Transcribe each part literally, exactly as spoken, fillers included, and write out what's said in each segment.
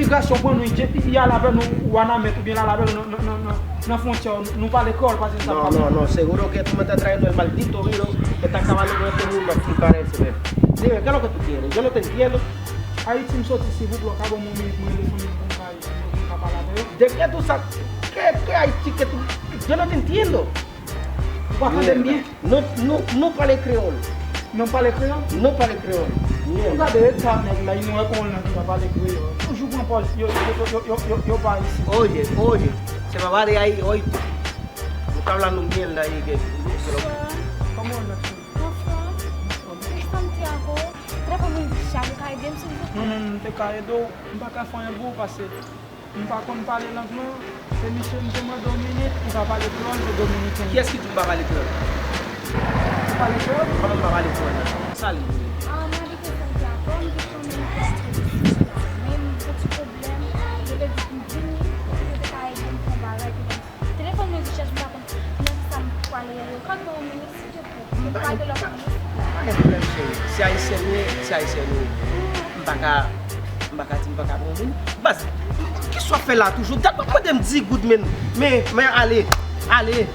Gaston pran nou, y, y, y al avè nou Wanament oubyen l al avè nou nan, nan, nan, nan, nan fwontyè, nou pale kreyòl, paske n t ap Non, pale. non, non, seguro que tú me estás trayendo el maldito vino que está acabando con este mundo aquí, parece, men. Dime, ¿qué es lo que tú quieres? Yo no te entiendo. Ayiti m soti, silvouplè, w ka ban m yon minit, mwen rele fanmi m pou m ka, pou m ka pale avè yo? ¿De qué tú sa-, qué, qué Haití que tú, yo no te entiendo? Ou pa tande m byen? Mierda. No, no, no pale creol. Non pale kreyòl? No pale creol. Mierda. Ou gade eta nèg la, nou wè kòman nèg la pale kreyòl. Toujou pran pòz, yo, yo pa isit. Oye, oye, se va de ahí, oye. Tú estás hablando mierda ahí que... Bonsoir. Kòman w ye, cheri? Anfòm. Anfòm. Santiago, telefòn mwen di chaje, ka ede m, silvouplè? Non, non, non, m te ka ede w, m pa ka fè anyen pou ou, paske m pa konn pale lang lan, se misye m te mande yon minit, li pa pale kreyòl, se dominiken. Qui est-ce qui dit m pa pale kreyòl? Ou pale kreyòl? Kòman m pa pale kreyòl la? Sa l ye? Ah, m abite Santiago, m te konnen m te abite isit la. Men m gen ti pwoblèm, yo te di m vini, yo te ka ede m fè yon bagay ki konn Telefòn mwen di chèch, m pa konn nan ki sa m pwale yo. Ka ban yon minit, silvouplè. M pral de lòt minit. Pa gen pwoblèm, cheri. Se ayisyèn ou ye, se ayisyèn ou ye. M pa ka, m pa ka di m pa ka pran moun. Baz, kisa w ap fè la toujou? Dat w ap mande m di goud, men, men, men ale, ale.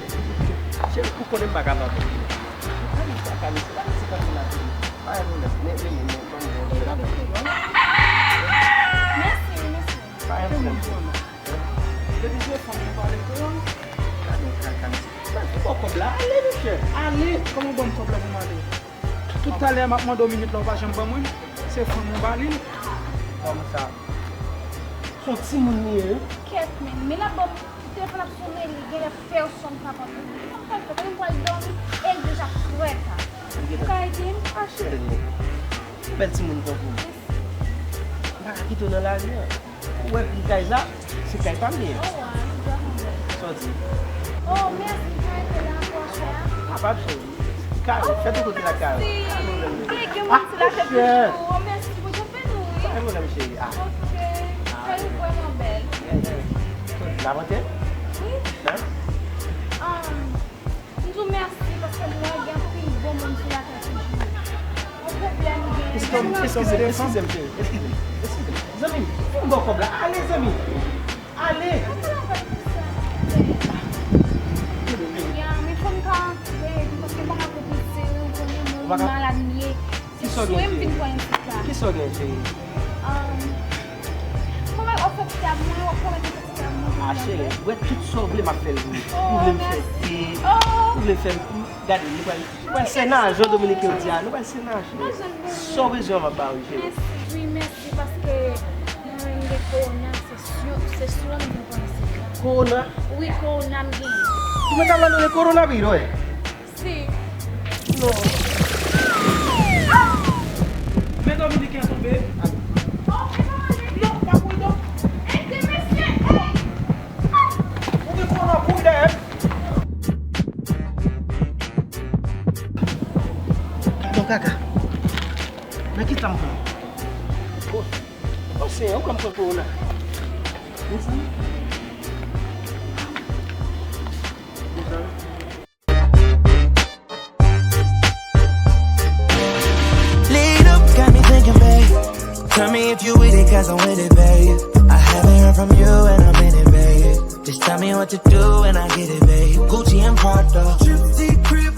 Cheri, ou konnen m pa kapab. Ou konnen m pa kapab. Pa gen pwoblèm, men, men, men, men, men, men, men, men. Mèsi, mèsi. Pa gen pwoblèm. Depi se fanm ou pale kreyòl. Gade yon kaka. Mwen ki ba w kòb la. Ale, monchè. Ale. Kòman w ban m kòb la pou m ale? Tout talè a m ap mande w minit la, ou pa janm ban mwen. Se fanm ou ba li. Fanm sa. Se yon timoun li ye, wi. Kèt, men, men l ap ban m telefòn ap sonnen, li genlè pèsonn pa konn. Kòman m pral fè? Kote m pral dòmi? E l deja frèt. Ou ka ede m? Achele. Bèl timoun tankou w. M pa ka kite w nan lari a. Ou wè pri kay sa? Se kay pa m li ye. Sa w di? Oh, mèsi, m ka rete la pou w fè a? Kapab, cheri. Kare, fè tout kote la kare. Mèsi. Gen moun sou la tèt toujou. Oh, mèsi, Bondye beni w, wi. Pa gen pwoblèm, cheri. Ah. Ok. Kay ou vrèman bèl. Yeah, yeah. Lavante? Wi. Hein? Um, M di w mèsi paske m wè gen anpil bon moun sou latè toujou. Yon pwoblèm gen. Eskize m, eskize m, eskize m, cheri, eskize m, eskize m. Zanmi m, fè m ba w kòb la. Ale, zanmi. Ale. Ya, men fò m ka antre, paske m pa ka pran piti, ou konnen mwen, malad m ye. Kisa w gen, cheri? Kisa w gen, cheri? Um, mwen, w ap fè ti tab mwen, w ap pwomèt mwen fè ti tab mwen. Ah, cheri, wè tout sa w vle, m ap fè l pou ou. Ou vle m fè te, ou vle fè m, gade, nou pral, nou pral sè naje, jan dominiken yo di a, nou pral sè naje. Sa w bezwen, m ap ba ou, cheri. Mèsi, wi, mèsi, paske mwen menm gen kowona, se sou, se sou an m vin pran isit la. Kowona? Wi, kowona m genyen. Ou mèt ap rele kowona, wi, wè. Si. Non. Men dominiken tonbe. Non, pa kouri non. Ede mesye, ey! Ou gen kòlò kouri dèyè m. Gadon kaka. Nan ki tan m pran? Oh, oh, Senyè, ou pran m pran kowona. Mezanmi. Mezanmi. Lead up, got me thinking, babe. Tell me if you with it, cause I'm with it, babe. I haven't heard from you and I'm in it, babe. Just tell me what to do and I get it, babe. Gucci and Prada. Trip, see, crib,